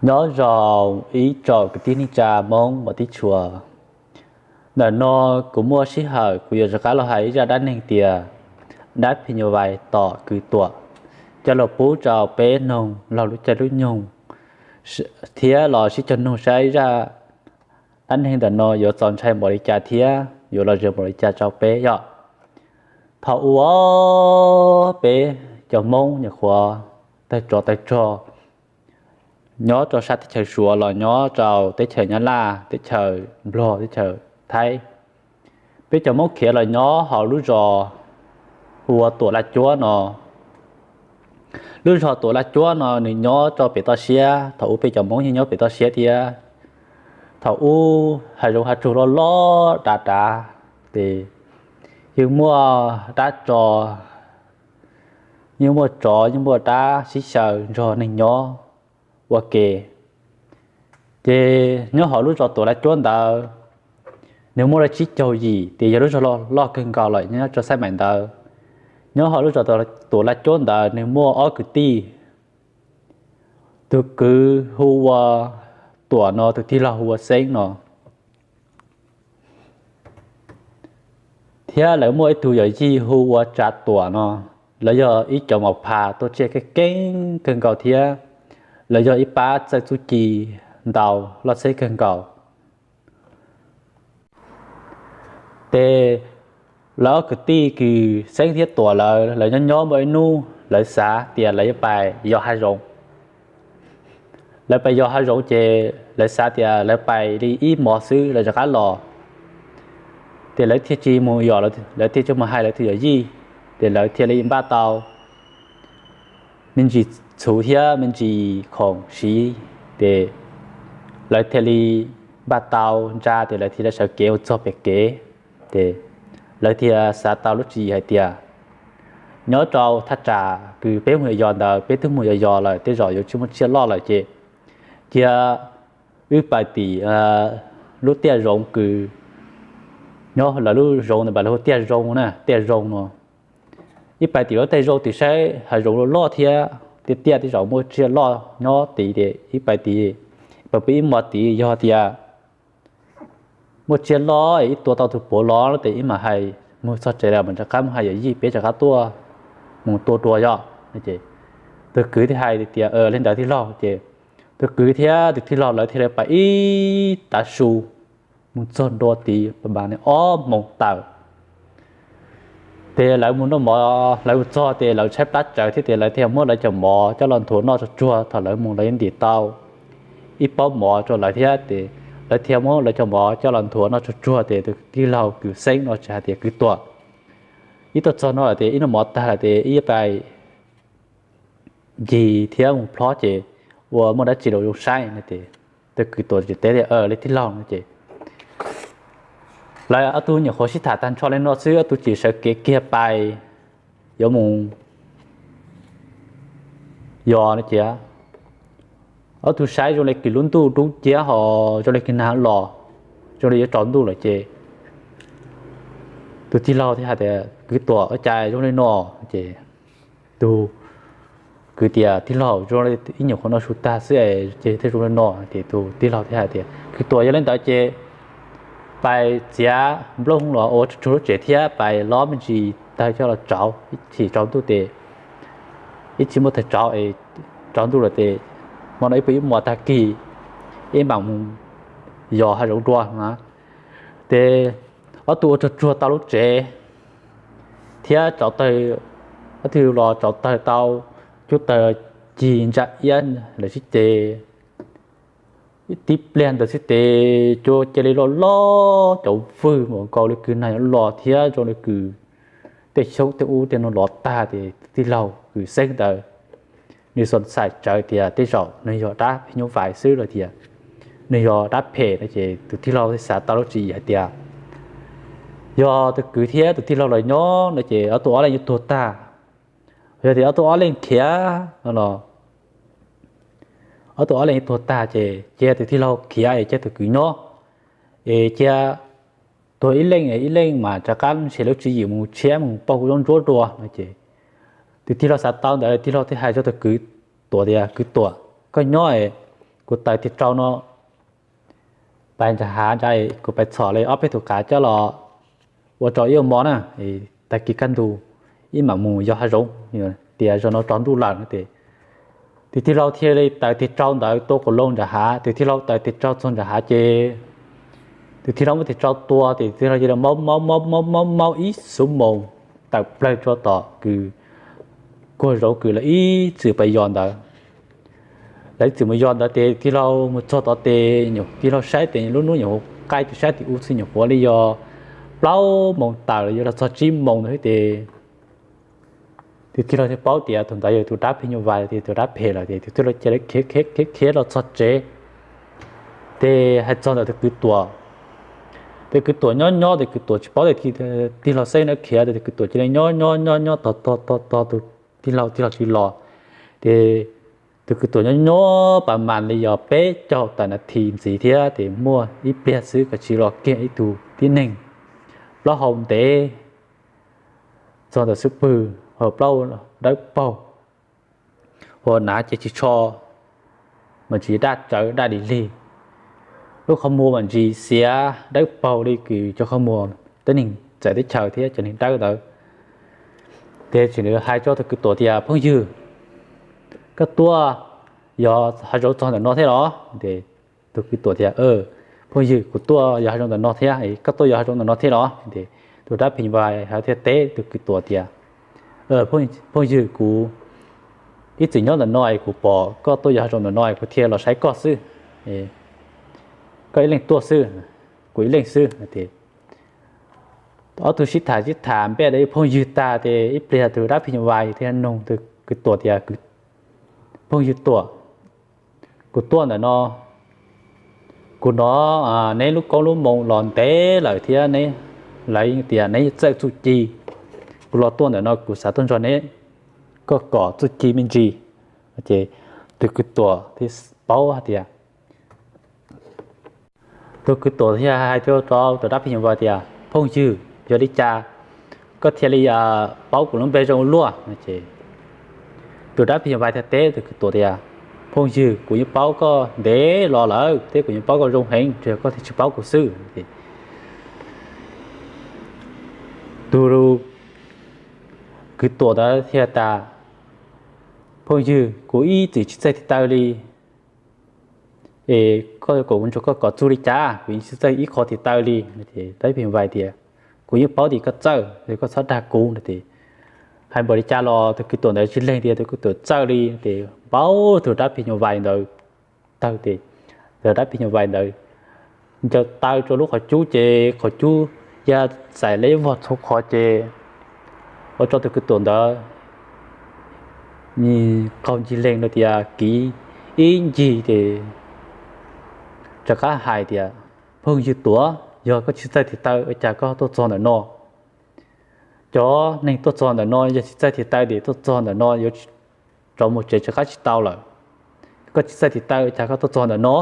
Nyob zoo ib tsoom kwv tij neej tsa Hmoob uas tib tshua. Ntawm no kuv muaj sij hawm kuv yuav rov qab los hais ib zaj dab neeg tias dab phim nyuj vais tom kws tuam, coj los pub rau peb noog laug lub caij lub nyoog thiab los sib cog noog saib zaj dab neeg ntawm no yuav txaus ntshai npaum li cas thiab yuav los zam npaum li cas rau peb yom. Thaum ub peb cov Hmoob nyuam qhuav tawg tsov tawg rog nyob rau sab teb chaws Suav los nyob rau teb chaws Nyab Laj, teb chaws Nplog, teb chaws Thaib. Peb cov Hmoob khiav los nyob hauv lub zos hu ua Tuam Laj Cuab no. Lub zos Tuam Laj Cuab no nws nyob rau pem toj siab, thaum ub peb cov Hmoob yeej nyob pem toj siab thiab. Thaum ub hav zoov hav tsuag loj loj dav dav, ces yeej muaj dab tsov, yeej muaj tsov, yeej muaj dab sib xyaw nrog neeg nyob ua ke. Ces nyob hauv lub zos Tuam Laj Cuab ntawd, nws muaj li tsib caug yim, ces yog lub zos loj kawg nkaus lawm nyob rau xab maim ntawd. Nyob hauv lub zos Tuam Laj Cuab ntawd nws muaj ob kwv tij, tus kwv hu ua Tuam no, tus tij laug hu ua Xeeb no. Thiab lawv muaj ib tug yawm yij hu ua Tsav Tuam no, lawv yog ib cov maum phas tuaj tsiaj keeb keeb kawg nkaus thiab lawv yog ib pab txawj txuj ci ntaus loj txheb kawg nkaus. Ces lawv ob kwv tij kws Xeeb thiab Tuam lawv, lawv nyob nyob muaj ib hnub lawv xav tias lawv yuav pais yos hav zoov. Lawv pais yos hav zoov ces lawv xav tias lawv pais li ib hmos xwb lawv rov qab los. Ces lawv thiaj tsis mus yos, lawv thiaj tsis mus hais lawv tus yawm yij, ces lawv thiaj li npaj tau me ntsis txhuv thiab me ntsis khoom siv, ces lawv thiaj li npaj tau ntsa, ces lawv thiaj li sawv kev mus txog pem kev. Ces lawv thiaj xav tau lub tswv yim hais tias nyob rau thaj tsam kws peb mus yos yos ntawd peb twb mus yos yos lawm, tej zaum yuav tsis muaj tsiaj loj lawm, ces cia wb pais tim lub tiaj zoov kws nyob lawv lub zoov ntawd, lawv hu tiaj zoo na, tiaj zoo no. Ib pais tim lub tiaj zoo tim saib hav zoov loj loj thiab tiaj tiaj, tej zaum muaj tsiaj loj nyob tid, ces ib pais tid, pais pw ib hmos tid, yog tias muaj tsiaj loj ib tua tau tus puav los ces ib mam hais, mus txog tsev lawm mam rov qab mus hais yawm yij peb rov qab tuaj mus tua dua yom. Tus kwv thiaj hais tias li ntawd tij laug, ces tus kwv thiab tus tij laug lawv thiaj li pais ib tav su mus txog ntua tid pab ne ob moos tawm. Ces lawv mus noj mov, lawv mus txog ces lawv tshaib plab tsawv thiab, ces lawv thiaj muab lawv cov mov coj los nthuav noj tsuag tsuag, thaum lawv mus lawv yeej ntim tau ib pob mov rau lawv thiab, ces lawv thiaj muab lawv cov mov coj los nthuav noj tsuag tsuag, ces tus tij laug kwv Xeeb no tsis hais tias kwv Tuam, ib tuaj txog no lawm ces ib noj mov tag lawm ces ib pais ncig thiab mus plob ces ua muaj dab tsi los zoo saib no ces tus kwv Tuam teb tias li tij laug no ces lawv ob tug nyuam qhuav sib tham tag nrho li no xwb, ob tug tsis sawv kev kiag pais yuav mus yos no ces ob tug saib zoo li kws lub ntuj dub ciab ho zoo li kws nag los, zoo li yuav tsaus ntuj lawm ces tus tij laug thiaj hais tias kwv Tuam, ua cas zoo li no? Ces tus kwv tias tij laug, zoo li ib nyuam qhuav noj su tag xwb es thiaj zoo li no. Ces tus tij laug thiaj hais tias kwv Tuam, yog li ntawd ces pais txiav nplooj los ua tsuag tsuag lub tsev thiab pais lob me ntsis tawg coj los tsauv, ib chim tsaus ntuj ces ib chim muaj tawg tsauv es tsaus ntuj lawm ces hmo no ib pw ib hmos tag kis ib mam mus yos hav zoov dua na. Ces ob tug ua tsuag tsuag tau lub tsev thiab tsauv tawg, ob tug los tsauv tawg tau cub tawg cig ntsa iab lawm xwb ces tib pliag ntawd xwb ces cua cia li loj loj, cov vwj mus nkaus li kws nag yuav los thiab zoo li kws tej xyoob tej ub tej no los tag ces tij laug kwv Xeeb ntawd nws xav xaim tsawv tias tej zaum nws yog dab phim nyuj vais xwb los tias nws yog dab phem no ces tus tij laug thiaj xav tau lub tswv yim hais tias yog tus kwv thiab tus tij laug lawv nyob no ces ob tug ob leeg yuav tuag tag. Yog tias ob tug ob leeg khiav no los ob tug ob leeg yuav tuag tag ces cia tus tij laug khiav es cia tus kwv nyob, es cia tuag ib leeg, ib leeg mas rov qab nrhiav lub tswv yim mus tshiab mus pauj kuv zaub ntsuab dua no ces tus tij laug xav tau ntawd, tij laug thiaj hais rau tus kwv Tuam tias kwv Tuam, koj nyob es kuv tawm tig rau no, pais nram hav ntawd kuv pais txhom li ob peb tus qav coj los ua rau ib ua mo na, tag kis kaj ntug ib mam mus yos hav zoov, tias zaum no tsaus ntuj lawm no ces tus tij laug thiaj li tawm tig rau ntawd tua qus loo nram hav. Tus tij laug tawm tig rau txog nram hav ces tus tij laug muab tig rau tua ces tus tij laug cia li maub maub maub maub maub ib xuv moos tawm plawg rau tom kws kuag zoov kws lawv ib txwm pais yos ntawd. Lawv ib txwm mus yos ntawd ces tij laug mus txog tod ces nyuam tij laug saib ces lub hnub nyuam qhuav qaij tus sab tim ub xwb, nyuam qhuav li yog plaub moos tawm los yuav los txog tsib moos ntawd xwb ces tus tij laug thiaj paub tias tus ntawd yog tus dab phim nyuj vais, tus dab phem lawm ces tus tij laug cia li khiav khiav khiav khiav los txog tsev. Ces hais txog ntawm tus kwv Tuam, tus kwv Tuam nyob nyob, tus kwv Tuam tsis paub tias tij laug xeeb ntawd khiav, tus kwv Tuam cia li nyob nyob nyob nyob tos tos tos tos tus tij laug, tij laug tsis los. Ces tus kwv Tuam nyob nyob pas mas li yog peb caug tawm nas this ntxiv thiab ces muaj ib pliag xwb, kav tsij los kiag ib tug tib neeg plaub hau ntev txog ntawm xub pwg, ho plaub dawb paug, ho hnav ces tsis tsho, mas ntsis daj tsawv daj dim lig, lub qhov muag mas ntsis xiav dawb paug li kws cov qhov muag tib neeg txawm teb chaws thiab cov neeg dawb ntawd. Ces tseem hais rau tus kwv Tuam tias, Phooj ywg, koj tuaj yos hav zoov txog ntawm no thiab los? Tus kwv Tuam tias, Phooj ywg, kuv tuaj yos hav zoov ntawm no thiab. Koj tuaj yos hav zoov ntawm no thiab los? Tus dab phim nyuj vais thiaj teb tus kwv Tuam tias, Phooj ywg, kuv ib txwm nyob ntawm no es kuv pom koj tuaj yos hav zoov ntawm no es kuv thiaj los saib koj xwb. Koj ib leeg tuaj xwb, kuv ib leeg xwb. Ob tug sib tham sib tham npaj da phooj ywg tag ces ib pliag tus dab phim nyuj vais thiaj nug tus kwv Tuam tias, Phooj ywg Tuam, kuv tuaj ntawm no, kuv hnov neb lub koob lub moo los ntev lawm thiab neb, lawv tias neb txawj txuj ci. Kuv los tuaj ntawm no kuv xav tuaj nrog neb, koj kom txuj ci me ntsis. Ces tus kwv Tuam thiaj paub hais tias, tus kwv Tuam thiaj hais rau tus dab phim nyuj vais tias, Phooj ywg, yog li cas koj thiaj li paub kuv lub npe zoo ua luaj? Tus dab phim nyuj vais thiaj teb tus kwv Tuam tias, Phooj ywg, kuv yeej paub koj ntev los lawm thiab kuv yeej paub koj zoo heev, tsuas yog koj thiaj tsis paub kuv xwb. Tus kwv Tuam ntawd thiaj tas, Phooj ywg, kuv ib txwm tsis txawj tiv taw li, es koj kom kuv nrog koj kom txuj li cas? Kuv yeej tsis txawj ib qho tiv taw li. Dab phim nyuj vais tias, Kuv yeej paub tias koj txawj, koj txhob dag kuv no. Hais npaum li cas los tus kwv Tuam ntawd tsis lees tias tus kwv Tuam txawj li. Ces npau tus dab phim nyuj vais ntawd tawg ces, tus dab phim nyuj vais ntawd ncaws taw rau lub qhov cub ces qhov cub ya txais leb vog txhua qhov ces ua rau tus kwv Tuam ntawd qaug ncig lees no tias kiv ib ncig ces rov qab hais tias, Phooj ywg Tuam, yog koj tsis txawj tiv taw ua cas koj tuaj txog ntawm no? Cov neeg tuaj txog ntawm no yog tsis txawj tiv taw ces tuaj txog ntawm no yuav rov mus tsev rov qab tsis tau lawm. Koj tsis txawj tiv taw ua cas koj tuaj txog ntawm no?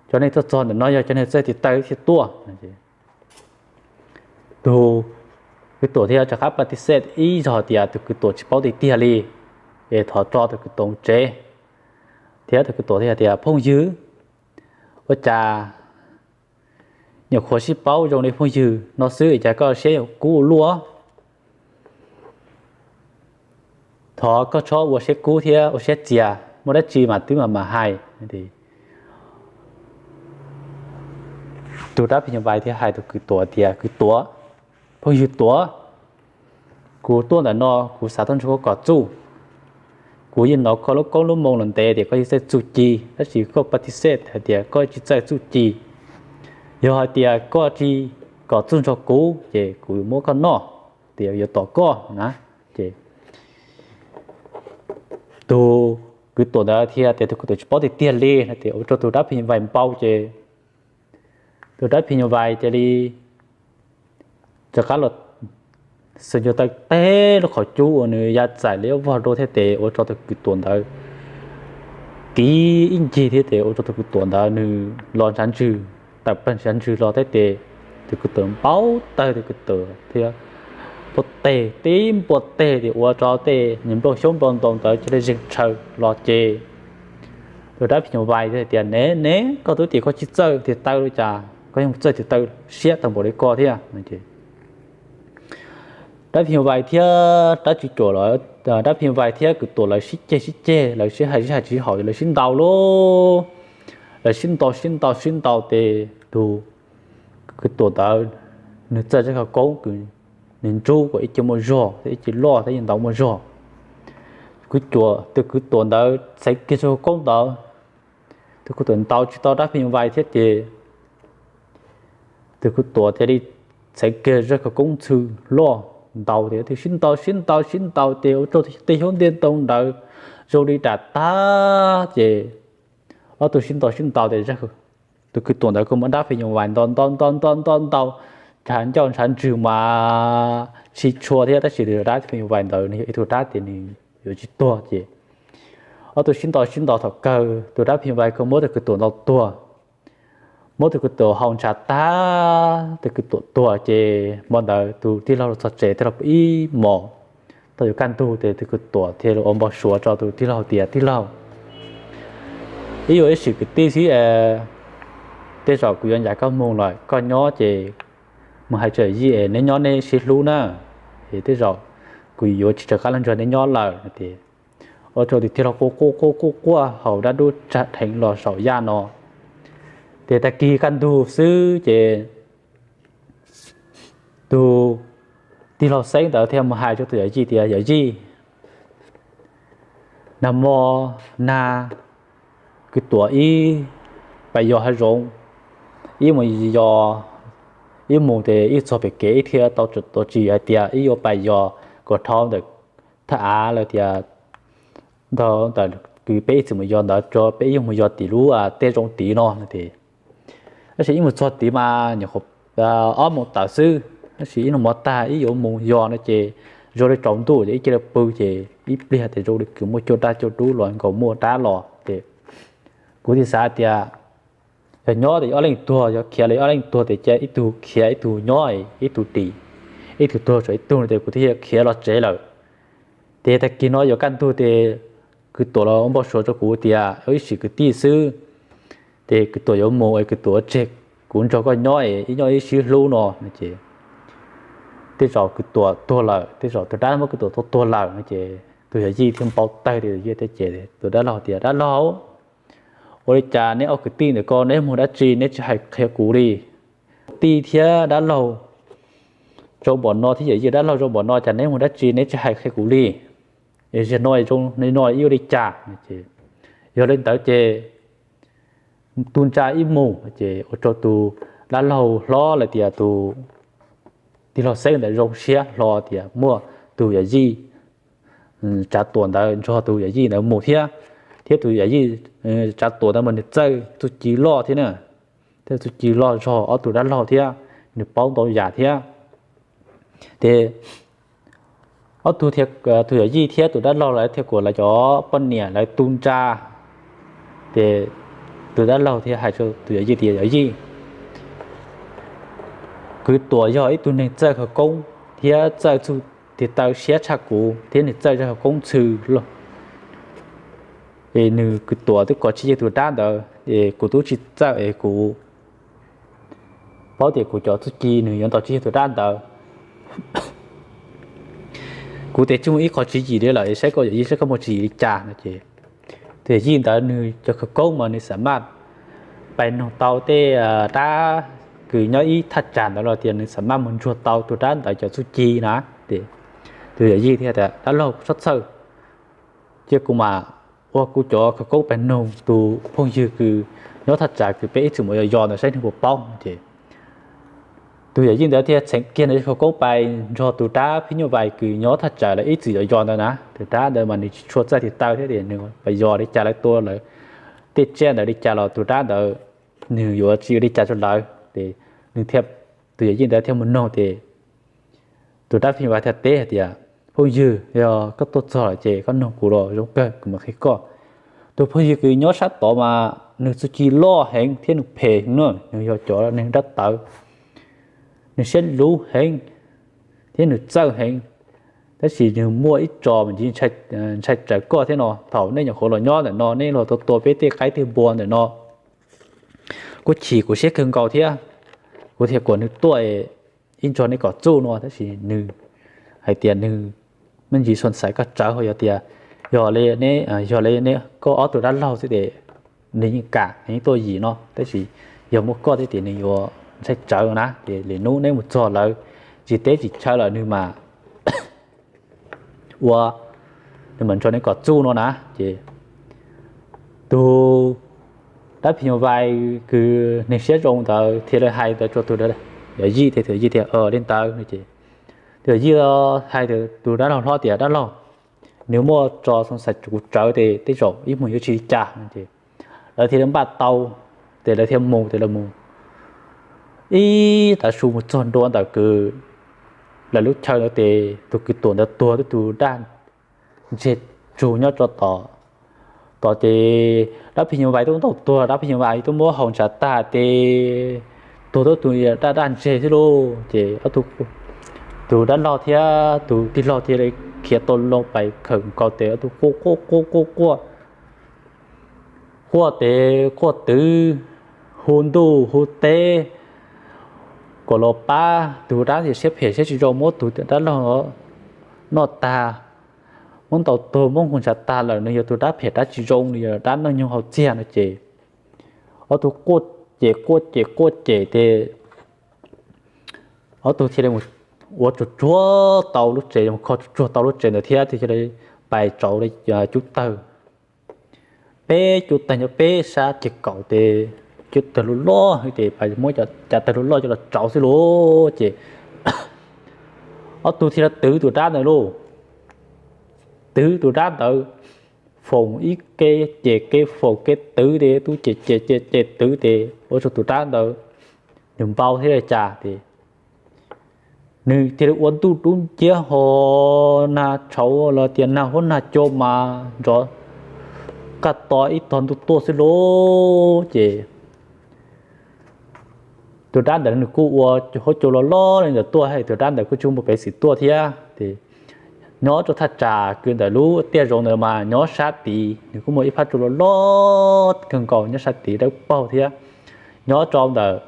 Cov neeg tuaj txog ntawm no yog cov neeg txawj tiv taw thiaj tuaj. Tus kwv Tuam thiaj rov qab pa ti xej ib zaug tias tus kwv Tuam tsis paub tiag tiag li, es thov tso tus kwv Tuam mus tsev. Thiab tus kwv Tuam thiaj tias, Phooj ywg, ua cas nyuam qhuav sib paub zoo li phooj ywg no xwb es cas koj siab yuav kub ua luaj? Thov koj txhob ua siab kub thiab ua siab txias, muaj dab tsi mas twb mam mam hais. Tus dab phim nyuj vais thiaj hais tus kwv Tuam tias, Kwv Tuam, phooj ywg Tuam, kuv tuaj ntawm no kuv xav tuaj nrog koj kom txuj. Kuv yeej hnov koj lub koob lub moo los ntev tias koj yeej txawj txuj ci, tab sis koj pa ti xej hais tias koj tsis txawj txuj ci. Yog hais tias koj tsis kom txuj nrog kuv ces kuv muab koj noj, tias yuav tom koj na. Ces tus kwv Tuam ntawd thiaj tias tus kwv Tuam tsis paub tiag tiag li no ces ua rau tus dab phim nyuj vais npau ces tus dab phim nyuj vais cia li rov qab los xwm ncuav taw teg lub qhov cub uas nws ya txais li ob vog rau thiab ces ua rau tus kwv Tuam ntawd kiv ib ncig thiab ces ua rau tus kwv Tuam ntawd nws los ntshav ntswg, tawm plaws ntshav ntswg los thiab ces tus kwv Tuam npau taws, tus kwv Tuam thiab npua teg tib npua teg ces ua rau tej nplooj xyoob nplooj ntoo ntawd cia li zeeg tshaw los ces Tus dab phim nyuj vais hais tias, Nev nev, koj twb tias koj tsis txawj tiv taw li cas, koj yeej txawj tiv taw siab tau npaum li ko thiab. Dab phim nyuj vais thiab dab tswv cuam los, dab phim nyuj vais thiab kwv tuam lawv sib ceg sib ceg, lawv sib hais sib hais tsis haum, lawv sib ntaus lauj. Lawv sib ntaus sib ntaus sib ntaus ces tus kwv tuam ntawd nws txawj zaj khawv koob kws nws ntsub kom ib ce muaj zog thiab ib ce loj thiab yeej ntaus muaj zog. Kwv tuam, tus kwv tuam ntawd txheev kiag zaj khawv koob ntawd, tus kwv tuam ntaus tsis tau dab phim nyuj vais thiab ces tus kwv tuam thiaj li txheev kiag zaj khawv koob ntxhw loj ntaus, ces sib ntaus sib ntaus sib ntaus ces ua rau tej xyoob ntiaj ntoo ntawd zoo li dam tag ces ob tug sib ntaus sib ntaus ces tus kwv tuam ntawd kuj muab dab phim nyuj vais ntaus ntaus ntaus ntaus ntaus ntaus, ntshav ncauj ntshav ntswg mas tsis tshua thiab, tab sis tus dab phim nyuj vais ntawd nws yog ib tug dab tias nws yuav tsis tuag ces ob tug sib ntaus sib ntaus thaum kawg tus dab phim nyuj vais kuj muab tus kwv tuam ntaus tuag. Muab tus kwv tuam haus ntshav tag, tus kwv tuam tuag ces hmo ntawd tus tij laug los txog tsev, tij laug pw ib hmos, tau yuav kaj ntug ces tus kwv tuam thiaj ua npau suav rau tus tij laug tias, Tij laug, wb yuav ib sim kwv tij xwb, tej zaum kuv yuav ncaim koj mus lawm, koj nyob ces mus hais rau yawm yij es neb nyob neb sib hlub na, es tej zaum kuv yuav tsis rov qab los nrog neb nyob lawm. Ua rau tus tij laug quaj quaj quaj quaj quaj haus dab dub tsag dheev los saum yaj no. Ces tag kis kaj ntug xwb ces tus tij laug Xeeb ntawd thiaj mus hais rau tus yawm yij tias, Yawm yij, nag hmo nag kwv tuam ib pais yos hav zoov, ib mus yos, ib mus ces ib txog pem kev ib thiaj tau tuav tsis hais tias ib yuav pais yos kom dhau ntawm thaj av lawm tias ntawm kws peb ib txwm mus yos ntawd rau peb ib yuav mus yos tim lub tej zoov tid no. Tab sis ib mus txog tid mas nyuam qhuav ob moos tawm xwb, tab sis ib hnub mov tag ib yuav mus yos no ces zoo li tsaus ntuj ces ib ce li pw ces ib pliag ces zoo li kws muaj cuaj dab cuaj dub los nkaus muaj dab los ces kuv thiaj xav tias yog nyob ces yog ob leeg tuag, yog khiav los yog ob leeg tuag ces cia ib tug khiav ib tug nyob, ib tug dim, ib tug tuag tso ib tug no ces kuv thiaj khiav los tsev lawm. Ces tag kis no yuav kaj ntug ces kwv tuam los ua npau suav rau kuv tias ib sim kwv tij xwb, ces kwv tuam yuav mus es kwv tuam tseg kuv nrog koj nyob es ib nyob ib sib hlub no no ces tej zaum kwv tuam tuag lawm, tej zaum tus dab muab kwv tuam tua tuag lawm no ces tus yawm yij thiaj npau taws tias, yawm yij thiaj cem tus dab laug tias, Dab laug, ua li cas neb ob kwv tij ntawm ko neb mus dab tsi neb tsis hais qhia kuv li? Tij thiab dab laug zoo npaum no thiab yawm yij dab laug zoo npaum no cas neb mus dab tsi neb tsis hais qhia kuv li? Zaum no zoo li no ib yuav li cas? Yog li ntawd ces tu ntsa ib mus. Ces ua rau tus dab laug hlob lawm tias tus tij laug Xeeb ntawd zoo siab hlo tias muaj tus yawm yij Tsav Tuam ntawd nrog tus yawm yij ntawd mus thiab, thiab tus yawm yij Tsav Tuam ntawd mas nws txawj txuj ci loj thiab na, txawj txuj ci loj zog ob tug dab laug thiab, nws paub ntau yam thiab. Ces ob tug, tus yawm yij thiab tus dab laug lawv thiaj kuas lawv cov poj niam lawv tu ntsa. Ces tus dab laug thiaj hais rau tus yawm yij tias, Yawm yij, kwv Tuam yog ib tug neeg txawj khawv koob thiab txawj txuj tiv taw siab tshaj kuv thiab nws txawj zaj khawv koob ntxhw loj. Es nws kwv Tuam twb kov tsis yeej tus dab ntawd es kuv twb tsis txawj es kuv paub tias kuv cov txuj ci nws yuav ntaus tsis yeej tus dab ntawd. Kuv tes tsis muaj ib qho tswv yim li lawm es saib koj yawm yij saib koj muaj tswv yim li cas no ces tus yawm yij ntawd nws cov khawv koob mas nws xam maj pais noog tau tej dab kws nyob ib thaj tsam ntawd los tias nws xam maj mus ntsuag tau tus dab ntawd cov txuj ci na. Ces tus yawm yij thiaj tias, Dab laug txhob txhawj, cia kuv mam ua kuv cov khawv koob pais noog tus phooj ywg kws nyob thaj tsam kws peb ib txwm mus yos yos ntawd saib nws puas paub. Ces tus yawm yij ntawd thiaj txheev kiag nws khawv koob pais nrog tus dab phim nyuj vais kws nyob thaj tsam lawv ib txwm yos yos ntawd na. Tus dab ntawd mas nws tsis tshua txawj tiv taw thiab tias nws pais yos li cas lawv tua lawv tej tsiaj ntawd li cas los tus dab ntawd nws yuav tsis ua li cas rau lawv. Ces nws thiaj, tus yawm yij ntawd thiaj mus noog ces tus dab phim nyuj vais thiaj teb hais tias, Phooj ywg, yog koj tuaj txog lawm ces koj noog kuv los zoo kawg kuv mam qhia koj. Tus phooj ywg kws nyob sab tod mas nws txuj ci loj heev thiab nws phem heev na, nws yog cov neeg dab tawv, nws siab luv heev thiab nws txawj heev. tab sis nws muaj ib tso mas ntshai tsawv koj thiab no. Thaum nej nyuam qhuav los nyob ntawm no, nej los tua tua peb tej qaib tej npua ntawm no, kuj chim kuv siab kawg nkaus thiab. Kuv thiaj kom nws tuaj ib ntsog nej kom txuj no, tab sis nws hais tias nws me ntsis xav xaiv koj tsawv, ho yog tias yog li, yog li ne koj ob tug dab laug xwb ces nws yeej kam, nws yeej tuaj yim no, tab sis yog muaj koj thiab ces nws yuav ntshai tsawv na. Ces lwm hnub neb mus txog lawm tsis teb tsis chaw lawm nws mas ua, nws mam nrog neb kom txuj no na. Ces tus dab phim nyuj vais kws neeg siab zoo ntawd thiaj li hais ntawd rau tus yawm yij thiab, tus yawm yij tias li ntawd no ces tus yawm yij hais tus dab laug hlob tias dab laug, nws muaj tso xav xaiv kuv tsawv ces tej zaum ib hmos yuav tsis li cas no ces lawv thiaj li npaj tau, ces lawv thiaj mus, ces lawv mus ib tav su mus txog ntua ntawm kws lawv lub chaw ntawd ces tus kws tuam ntawd tuag tib tug daj ntseg tsug nyob rau tom, tom ces dab phim nyuj vais twb ntaus tuag, dab phim nyuj vais twb muab haus ntshav tag ces tuag tib tug daj daj ntseg xwb lauj. Ces tus dab laug thiab tus tij laug thiaj li khiav tau loo pais khawm nkaus ces ob tug quaj quaj quaj quaj quaj, quaj ces quaj twv, hu ntuj hu teb kom los pab tus dab ntawd, siab phem siab tsis zoo muab tus dab laug noj tag, muab ntaus tuag muab haus ntshav tag lawm, nws yog tus dab phem dab tsis zoo, nws yog dab noj nyoog haus txiag no ces ob tug quaj ces quaj ces quaj ces ces ob tug thiaj li mus ua tsuag tsuag tau lub tsev, mus kho tsuag tsuag tau lub tsev ntawd thiab thiaj li pais rau cub tawg, peb cub tawg nyob peb sab ceg kaum ces cub tawg loj loj ces pais muab cov tawg loj loj coj los rauv xwb lauj. Ces ob tug thiaj li twv tus dab ntawd lauj, twv tus dab ntawd, foom ib ke ces ke foom ke twv ces tub ces ces ces ces twv ces ua rau tus dab ntawd nws npau thiab li cas ces nws thiaj li ua ntuj dub nciab ho nag tshauv los tias nag huab nag cua mas nrov kaj to ib tog ntuj tuaj xwb lauj. Ces tus dab ntawd nws kuj ua huab cua loj loj li ntawd tuaj, tus dab ntawd kuj tsis muaj peev xwm tuaj thiab ces nyob rau thaj tsam kws ntawm lub tiaj zoov ntawd mas nyob sab tid nws kuj muaj ib phab tsua loj loj kawg nkaus nyob sab tid dawb paug thiab. Nyob rau ntawm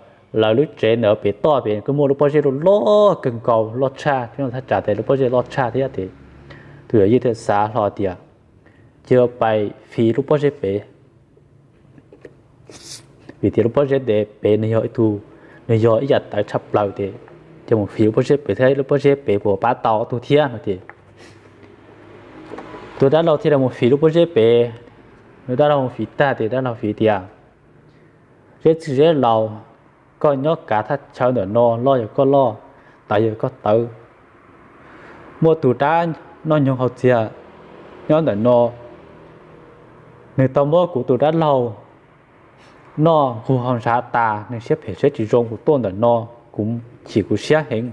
lawv lub tsev ntawd pem toj pem kuj muaj lub pob zeb loj loj kawg nkaus loj tshaj, thaj tsam tes lub pob zeb loj tshaj thiab ces tus yawm yij thiaj xav hlo tias cia pais fiv lub pob zeb pem, vim tias lub pob zeb pem nws yog ib tug, nws yog ib yam tawv tshaj plaws ces cia mus fiv lub pob zeb pem thiab lub pob zeb pem puas pab tau ob tug thiab no ces tus dab laug thiaj li mus fiv lub pob zeb pem. Tus dab laug mus fiv tag ces dab laug fiv tias zeb txwj zeb laus, koj nyob kav thaj chaw ntawm no loj yog koj loj, tawv yog koj tawv, muaj tus dab noj nyoog haus txiag nyob ntawm no, nws tau muab kuv tus dab laug noj nqug haus ntshav tas, nws siab phem siab tsis zoo kuv tuaj ntawm no, kuv chim kuv siab heev.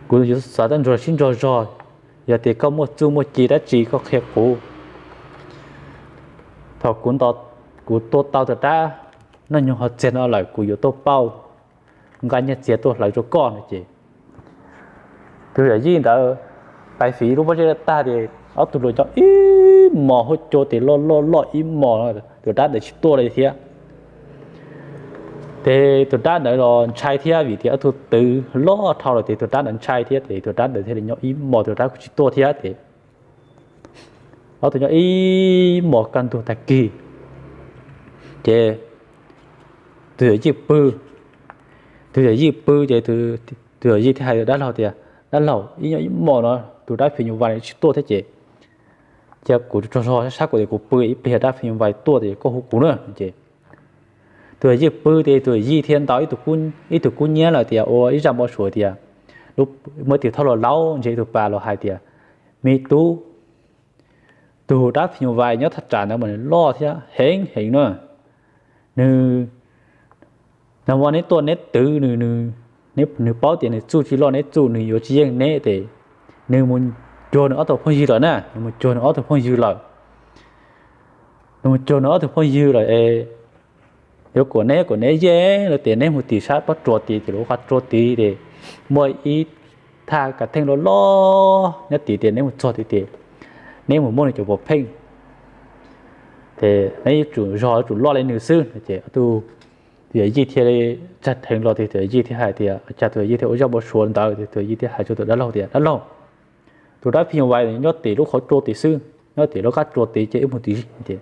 Kuv yuav xav tau nrog sib nrog zog, yog tias koj muaj txuj muaj ci dab tsi koj qhia kuv. Thaum kuv, kuv tua tau tus dab noj nyoog haus txiag no lawm kuv yuav tuaj pauj nqa nyiaj txiag tuaj hlawv rau koj no ces tus yawm yij ntawd pais fiv lub pob zeb tag ces ob tug los nyob ib hmos, huab cua tes loj loj loj ib hmos, tus dab ntawd tsis tuaj li thiab. Ces tus dab ntawd los ntshai thiab vim tias ob tug twv loj dhau lawm ces tus dab ntawd ntshai thiab ces tus dab ntawd thiaj li nyob ib hmos tus dab kuj tsis tuaj thiab ces ob tug nyob ib hmos kaj ntug tag kis ces tus yawm yij pw, tus yawm yij pw ces tus yawm yij thiaj hais dab laug tias dab laug, ib nyob ib hmos no tus dab phim nyuj vais tsis tuaj thiab ces cia kuv tso zog sab kuv tias kuv pw ib pliag dab phim nyuj vais tuaj ces koj hu kuv na ces tus yawm yij pw ces tus yawm yij thiaj ntaus ib tug kub nyiab lawm tias ua ib zaj npau suav tias muaj ib tug thauj los laub ntshe ib tug pas los hais tias me tub, tus dab phim nyuj vais nyob thaj tsam ntawd mas nws loj thiab heev heev na, nws nag hmo neb tuaj neb twv nws, nws paub tias nws txuj tsis loj neb txuj nws yuav tsis yeej neb ces nws mus cuag nws ob tug phooj ywg lawm na, nws mus cuag nws ob tug phooj ywg lawm. Nws mus cuag nws ob tug phooj ywg lawm es yuav kom neb, kom neb yeej lawm tias neb mus tim sab pob tsuas tid ces lub qhov tsua tid ces muaj ib thaj kav theej loj loj nyob tim tias neb mus txog tim tias neb mus muab nws cov puas pheej, ces neb yuav tsum zog yuav tsum loj li nws xwb no ces ob tug tus yawm yij thiaj li tsa dheev los ces tus yawm yij thiaj hais tias, cas tus yawm yij thiaj ua zaj npau suav ntawd ces tus yawm yij thiaj hais rau tus dab laug tias, dab laug, tus dab phim nyuj vais nyob tim lub qhov tsua tim xwb, nyob tim lub qab tsua tid ces wb mus tim zis ces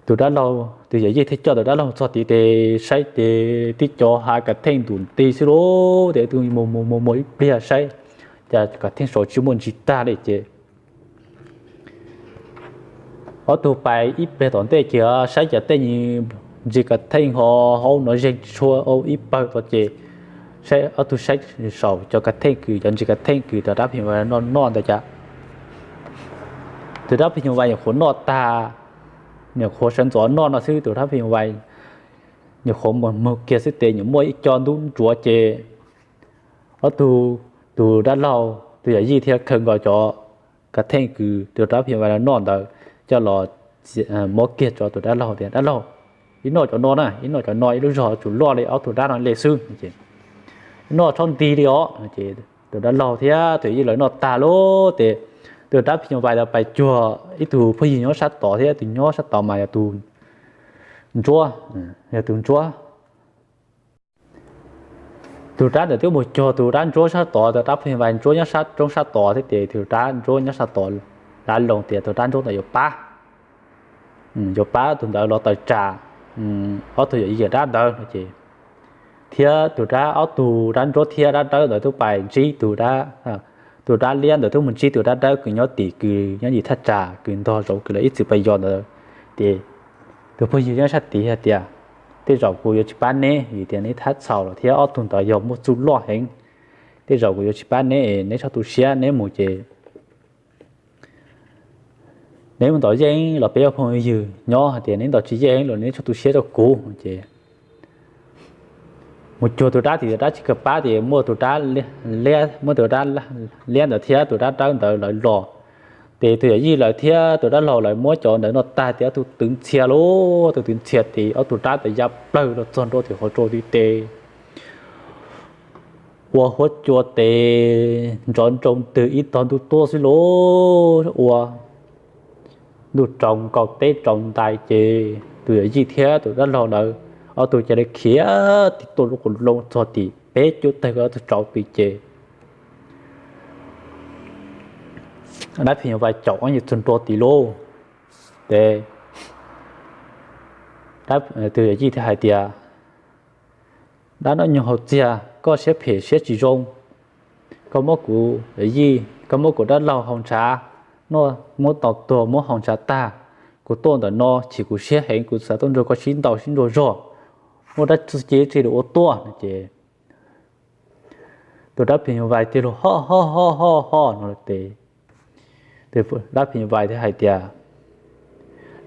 tus dab laug, tus yawm yij thiaj coj tus dab laug txog tid ces saib ces tib cov hav kav theej ntum nti xwb lauj, ces tus mus mus mus mus ib pliag saib, cas kav theej saud tsis muaj ntsis tag li ces ob tug pais ib pliag tom ntej ces saib cas tej ntsis kav theej ho hauv no zeeg tsis tshua ib pawg tod ces saib ob tug saib saum cov kav theej kws cov ntsis kav theej kws tus dab phim nyuj vais noj noj ntawd cas tus dab phim nyuj vais nyuam qhuav noj tag, nyuam qhuav sawv ntxov noj no xwb tus dab phim nyuj vais nyuam qhuav mus moog kiag xwb tes nyuam muaj ib co ntub ntsuav ces ob tug, tus dab laug tus yawm yij thiaj khaws nkaus cov kav theej kws tus dab phim nyuj vais noj ntawd coj los muab kiag rau tus dab laug tias, dab laug, ib noj cov no na, ib noj cov no ib lub zog tsum loj li ob tug dab no li xwb ces noj txhob nti li os ces tus dab laug thiab tus yawm yij lawv noj tag lauj ces tus dab phim nyuj vais ntawd pais cuag ib tug phooj ywg nyob sab tod thiab tus nyob sab tod mas yog tus ntsuab, yog tus ntsuab. Tus dab ntawd twb mus cuag tus dab ntsuab sab tod, tus dab phim nyuj vais ntsuab nyob sab roob sab tod thiab ces tus dab ntsuab nyob sab tod lav loo tias tus dab ntsuab ntawd yuav pab, yuav pab tus ntawd los tawm tsam ob tug yawm yij yawm dab ntawd no ces thiab tus dab, ob tug dab ntsuab thiab dab dawb ntawd twb pais ntsib tus dab, tus dab liab ntawd twb mus ntsib tus dab dawb kws nyob tim kws nyob yim thaj tsam kws ntog zaum kws lawv ib txwm pais yos ntawd ces tus phooj ywg nyob sab tid hais tias, tej zaum kuv yuav tsis pab neb vim tias neb thab txhaum lawm thiab ob tug ntawd yog muaj txuj loj heev, tej zaum kuv yuav tsis pab neb es neb txhob tu siab, neb mus ces neb mus ntaus yeej los peb ua phooj ywg nyob, hais tias neb ntaus tsis yeej los neb txhob tu siab rau kuv ces mus cuag tus dab tim tus dab tsis kam pab ces muaj tus dab, muab tus dab liab ntawd thiab tus dab dawb ntawd lawv los ces tus yawm yij lawv thiab tus dab laug lawv muab cov ntawd noj tag ces ob tug twv ntxhias lauj, ob tug twv ntxhias ces ob tug dab ntawd ya plawg los txog ntua tim qhov tsua tid ces ua huab cua tes ntsov nroo ntws ib tog ntuj tuab xwb lauj, ua ntuj tsaus nkaus teb tsaus ntais ces tus yawm yij thiab tus dab laug lawv ob tug cia li khiav tib tuaj lub qub loo txog tim peb cuab tawg ko txog rau tid ces dab phim nyuj vais caum ob nyuag txog ntua tid lauj ces tus yawm yij thiaj hais tias, dab noj nyoog haus txiag, koj siab phem siab tsis zoo, koj muab kuv yij, koj muab kuv dab laug haus ntshav, noj muab tau tuag muab haus ntshav tag, kuv tuaj ntawm no chim kuv siab heev kuv xav tuaj nrog koj sib ntaus sib ntsug zog, muaj dab tsi cia li ua tuaj no ces tus dab phim nyuj vais tig los ho ho ho ho ho no ces dab phim nyuj vais thiaj hais tias,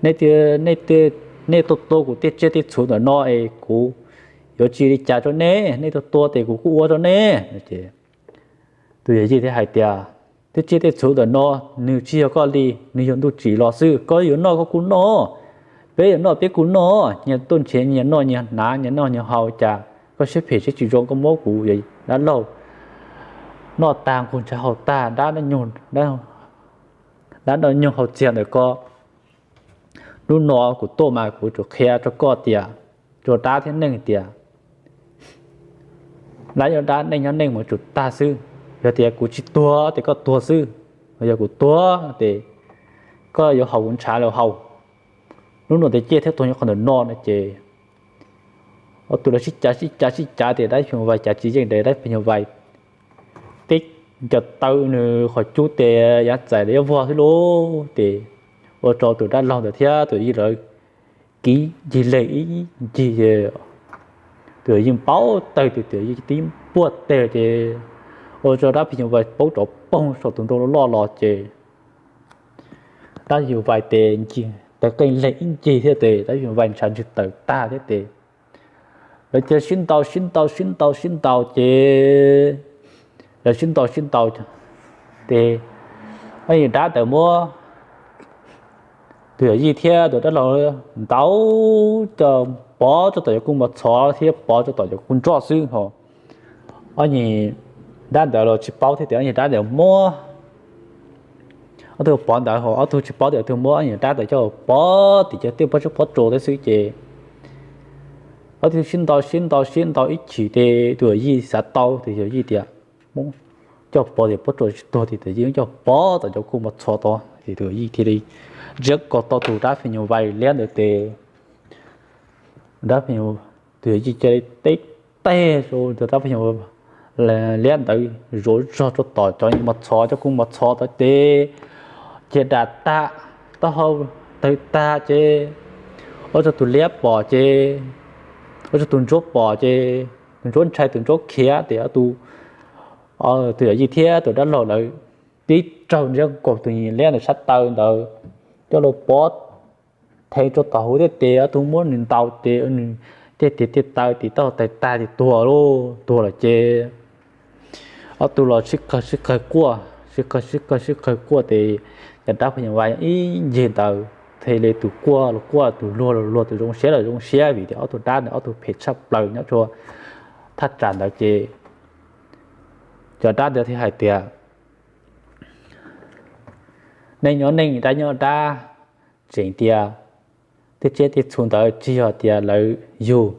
nej tuaj tua kuv tej tsiaj tej txhu ntawm no es kuv yuav tsis li cas rau nej, nej tuaj tua ces kuv kuj ua rau nej no ces tus yawm yij thiaj hais tias, tej tsiaj tej txhu ntawm no nws tsis yog koj li, nws yog ntuj tsim los xwb, koj yuav noj koj kuj noj, peb yuav noj peb kuj noj, nyias tuaj nrhiav nyias noj nyias hnav nyias noj nyias haus, cas koj siab phem siab tsis zoo koj muab kuv dab laug noj tag nqus ntshav haus tag, dab noj nyoog haus txiag ntawm ko. Hnub no kuv tuaj mas kuv tsum qhia rau koj tias, rau dab thiab neeg tias, dab nyob dab neeg nyob neeg mas tsum tag xwb. Yog tias kuv tsis tuag ces koj tuag xwb, yog kuv tuag ces koj yuav haus kuv ntshav los haus. Hnub no ces ciaj thiab tuag nyob qhov ntawm no no ces ob tug lawv sib cav sib cav sib cav ces dab phim nyuj vais cav tsis yeej ces dab phim nyuj vais tib ncaws taw nws qhov cub ces yav txais li yuav vog xwb lauj ces ua rau tus dab laug ntawd thiab tus yij lawv kiv ncig leeg ib ncig ces tus yij npau taws tus yij tib npuaj teg ces ua rau dab phim nyuj vais poob rov poog saum tus ntoo loj los ces dab phim nyuj vais ces ncig taw qeej leeg ib ncig thiab ces dab phim nyuj vais ntshav ntswg tawm tag thiab ces lawv cia sib ntaus sib ntaus sib ntaus sib ntaus ces lawv sib ntaus sib ntaus ces ob yawm dab ntawd muab tus yawm yij thiab tus dab laug ntaus coj pov rau tom cov kua muag txhov thiab pov rau tom cov kua nroj xwb ho ob yawm dab ntawd los tsis paub thiab tias yog dab ntawd muab. Ob tug pov ntawd ho ob tug tsis paub tias ob tug muab yog dab ntawd coj pov tim cov tiaj pob tshuaj pob tsuas teb xwb ces ob tug sib ntaus sib ntaus sib ntaus ib chim ces tus yawm yij xav tau, tus yawm yij tias, coj pov tim pob tsuas tsis tuag, tus yawm yij coj pov tom cov kuj mos txho tod ces tus yawm yij thiaj li ntsiab ko tau tus dab phim nyuj vais liab ntawd tes dab phim nyuj, tus yawm yij cia li teb teg rau tus dab phim nyuj liab ntawd zuav zog rau tom cov mos txho, cov kuj mos txho tod ces, ces dam tag, taub hau tawg tag ces, ua rau tus liab pom ces, ua rau tus ntsuab pom ces, tus ntsuab ntshai tus ntsuab khiav ces ob tug, tus yawm yij thiab tus dab laug lawv tib raug ntsiab nkaus tus liab ntawd sab taw ntawd coj los pov them rau tom hauv thiab ces ob tug muab nws ntaus ces nws tej tiag tiag taw ces taub hau tawg tag ces tuag lauj. Tuag lawm ces ob tug los sib qawg sib qawg quaj, sib qawg sib qawg sib qawg quaj ces cov dab phim nyuj vais ib ncig ntawd thiaj li tus quaj los quaj, tus luag los luag, tus zoo siab los zoo siab vim tias ob tug dab ntawd ob tug phem tshaj plaws nyob rau thaj tsam ntawd ces cov dab ntawd thiaj hais tias, neeg nyob neeg, dab nyob dab, tseem tias tej tsiaj tej txhu ntawd tsis yog tias lawv yug,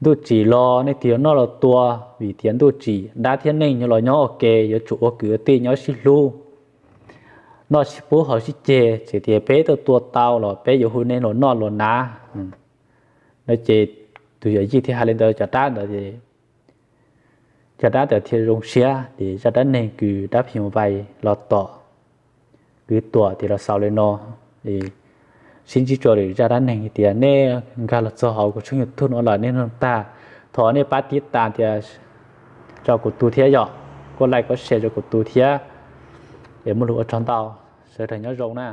ntuj tsim los nej tig los noj los tua, vim tias ntuj tsim dab thiab neeg yuav los nyob ua ke yuav tsum ua kwv ua tij nyob sib hlub, noj sib pub haus sib ceg, tseem tias peb tuaj tua tau los peb yuav hu nej los noj los hnav. No ces tus yawm yij thiaj hais li ntawd cov dab ntawd, cov dab ntawd thiaj zoo siab ces zaj dab neeg kws dab phim nyuj vais los tom kwv Tuam ces los xaus li no. Sib ntsib rau lwm zaj dab neeg tias nej nkag los txog hauv kuv tshooj YouTube no lawm nej noog tag, thov nej pab tib tas tias rau kuv tus thiab yom, kuj like kuj share rau kuv tus thiab. Es muaj lus ua tsaug ntau, sawv daws nyob zoo na.